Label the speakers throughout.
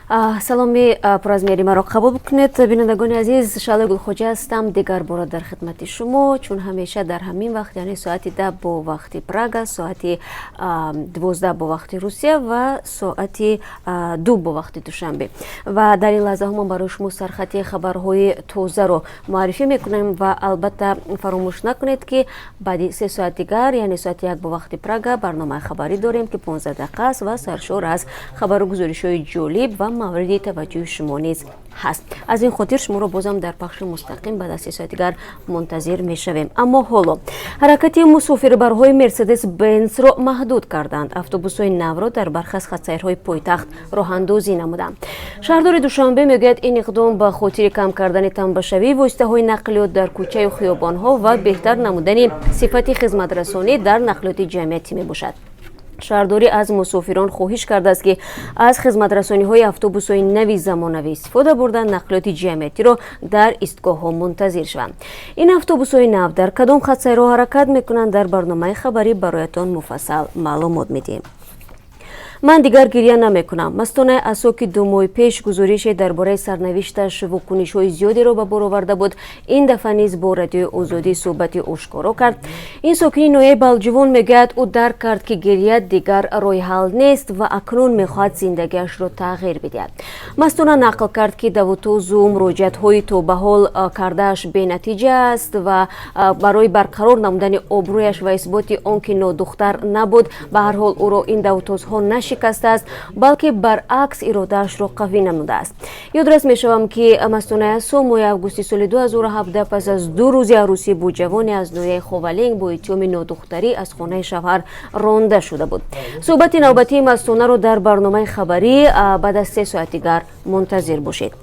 Speaker 1: Саломи пур аз меҳри маро қабул кунед, бинандагони азиз. Шаълои Гулхоҷа ҳастам, дигар бора дар хидмати шумо, чун ҳамеша дар ҳамин вақт, яъне соати 10 бо вақти Прага, соати 12 бо вақти Русия ва соати 2 бо вақти Душанбе. Ва дар ин лаҳзаҳо мо барои шумо сархати хабарҳои тозаро муаррифӣ мекунем. Ва албатта фаромӯш накунед, ки баъди 3 соат дигар, яъне соати 1 бо вақти Прага, барномаи хабарӣ дорем, ки 15 дақиқа аст ва саршор аз хабару гузоришҳои ҷолиб ва мавриди таваҷҷӯҳи шумо низ ҳаст. Аз ин хотир шуморо бозам дар пахши мустақим баъд аз 3 соат дигар мунтазир мешавем. Аммо ҳоло ҳаракати мусофирбарҳои Мерседес Бенсро маҳдуд карданд. Автобусҳои навро дар бархе аз хатсайрҳои пойтахт роҳандозӣ намуданд. Шаҳрдори Душанбе мегӯяд, ин иқдом ба хотири кам кардани тамбашавии воситаҳои нақлиёт дар кӯчаю хиёбонҳо ва беҳтар намудани сифати хизматрасонӣ дар нақлиёти ҷамъиятӣ мебошад. Шаҳрдорӣ аз мусофирон хоҳиш кардааст, ки аз хизматрасониҳои автобусҳои нави замонавӣ истифода бурда, нақлиёти ҷамъиятиро дар истгоҳҳо мунтазир шаванд. Ин автобусҳои нав дар кадом хатсайрҳо ҳаракат мекунанд, дар барномаи хабарӣ бароятон муфассал маълумот медиҳем. Ман дигар гиря намекунам. Мастонаи Асо, ки 2 моҳи пеш гузорише дар бораи сарнавишташ вокунишҳои зиёдеро ба бор оварда буд, ин дафъа низ бо Радиои Озодӣ суҳбати ошкоро кард. Ин сокини ноҳияи Балҷувон мегӯяд, ӯ дарк кард, ки гиря дигар роҳи ҳал нест ва акнун мехоҳад зиндагиашро тағйир бидиҳад. Мастона нақл кард, ки давутозу муроҷиатҳои то ба ҳол кардааш бенатиҷа аст ва барои барқарор намудани обрӯяш ва исботи он ки нодухтар набуд, ба ҳар ҳол ӯро ин давутозҳо нашикастааст, балки баръакс иродаашро қавӣ намудааст. Ёдрас мешавам, ки Мастонаи Асо моҳи августи соли 2017 пас аз 2 рӯзи арӯсӣ бо ҷавоне аз ноҳияи Ховалинг бо иттиҳоми нодухтарӣ аз хонаи шавҳар ронда шуда буд. Суҳбати навбатии Мастонаро дар барномаи хабарӣ баъд аз 3 соат дигар мунтазир бошед.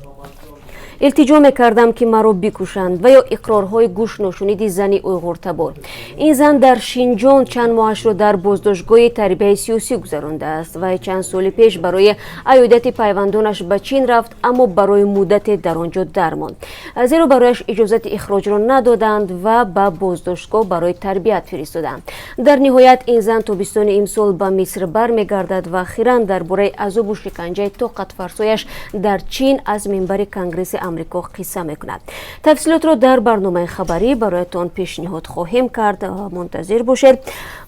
Speaker 1: Илтиҷо мекардам, ки маро бикушанд, ва ё иқрорҳои гӯшношуниди зани уйғуртабор. Ин зан дар Шинҷон чанд моҳашро дар боздоштгоҳи тарбияи сиёсӣ гузарондааст ва чанд соли пеш барои аёдати пайвандонаш ба Чин рафт, аммо барои муддате дар он ҷо дармонд, зеро барояш иҷозати ихроҷро надоданд ва ба боздоштгоҳ барои тарбият фиристоданд. Дар ниҳоят ин зан тобистони имсол ба Миср бармегардад ва ахиран дар бораи азобу шиканҷаи тоқатфарсояш дар Чин аз минбари Конгресси Амрико қисса мекунад. Тафсилотро дар барномаи хабарӣ бароятон пешниҳод хоҳем кард, мунтазир бошед.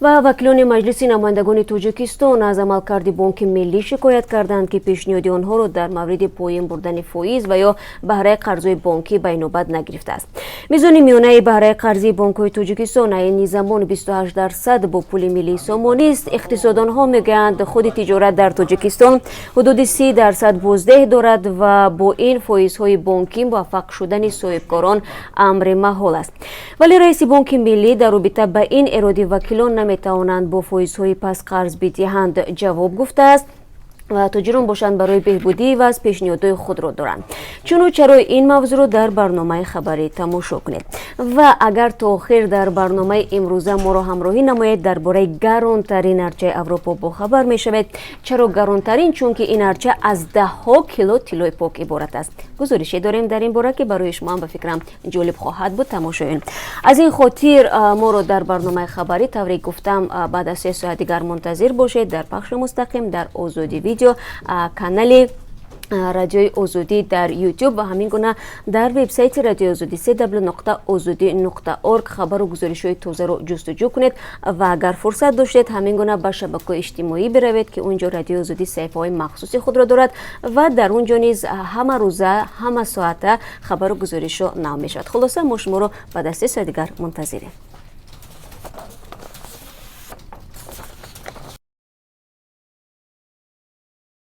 Speaker 1: Ва вакилони Маҷлиси намояндагони Тоҷикистон аз амалкарди Бонки Миллӣ шикоят карданд, ки пешниҳоди онҳоро дар мавриди поин бурдани фоиз ва ё баҳраи қарзҳои бонкӣ ба инобат нагирифтааст. Мизони миёнаи баҳраи қарзии бонкҳои Тоҷикистон айни замон 28% бо пули миллии сомонист. Иқтисодонҳо мегӯянд, худи тиҷорат дар Тоҷикистон ҳудуди 30% боздеҳ дорад ва бо ин фоизҳои бонкӣ муваффақ шудани соҳибкорон амри маҳол аст. Вале раиси Бонки Миллӣ дар робита ба ин эроди вакилон наметавонанд бо фоизҳои паст қарз бидиҳанд ҷавоб гуфтааст ва тоҷирон бошанд, барои беҳбудии вазъ пешниҳодҳои худро доранд. Чуну чарои ин мавзӯъро дар барномаи хабарӣ тамошо кунед. Ва агар то охир дар барномаи имрӯза моро ҳамроҳӣ намоед, дар бораи гаронтарин арчаи Аврупо бохабар мешавед. Чаро гаронтарин? Чунки ин арча аз даҳҳо кило тиллои пок иборат аст. Гузорише дорем дар ин бора, ки барои шумоам, ба фикрам, ҷолиб хоҳад буд тамошои он. Аз ин хотир моро дар барномаи хабарӣ, тавре гуфтам, баъд аз 3 соат дигар мунтазир бошед дар пахши мустақим дар Озодӣ Видео, канали Радиои Озодӣ дар Ютуб ва ҳамин гуна дар вебсайти Радиои Озодӣ cw.ozodi.org хабару гузоришҳои тозаро ҷустуҷӯ кунед. Ва агар фурсат доштед, ҳамин гуна ба шабакаҳои иҷтимоӣ биравед, ки он ҷо Радиои Озодӣ саҳифаҳои махсуси худро дорад ва дар он ҷо низ ҳама рӯза, ҳама соата хабару гузоришҳо нав мешавад. Хулоса, мо шуморо баъд аз 3 соат дигар мунтазирем.